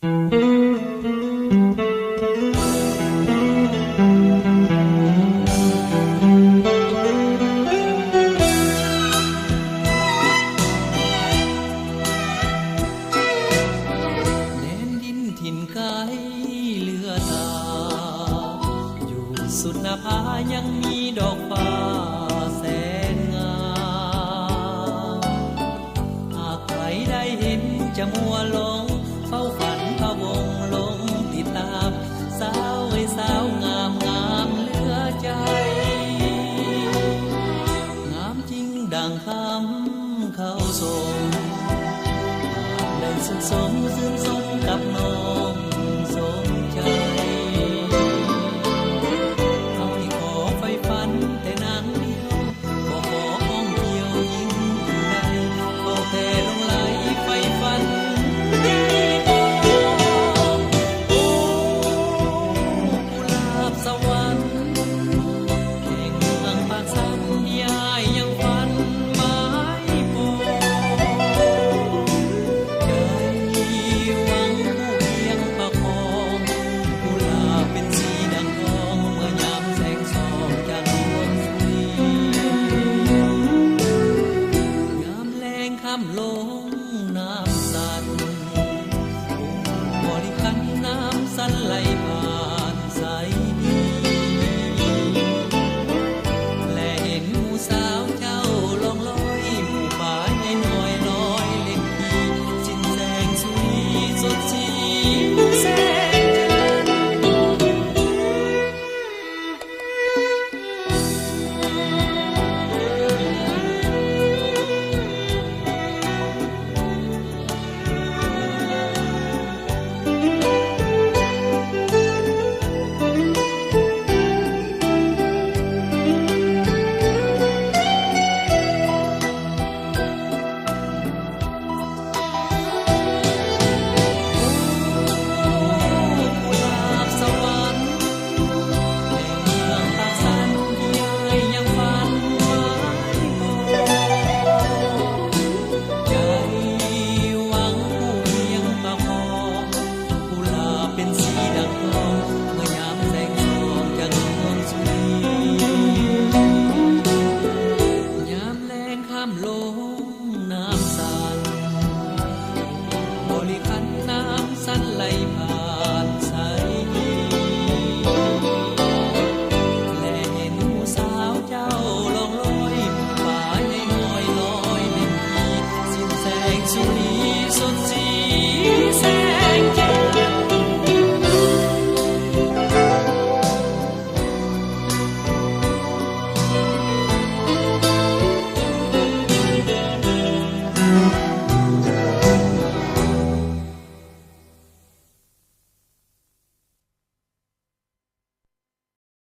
ແດນດິນຖິ່ນໄກເຫຼືອຕາ ຢູ່ສຸດໜ້າຜາຍັງມີດອກຟ້າແສນງາມ ຫາກໃຜໄດ້ເຫັນຈະມົວຫຼົງ ເຝົ້າຝັນພະວົງຫຼົງຕິດຕາມ ສາວເອີຍສາວງາມ ງາມເຫຼືອໃຈ ງາມຈິງດັ່ງຄຳເຂົ້າສົມ ຫາກໄດ້ສຸກສົມຊື່ນຊົມກັບນ້ອງ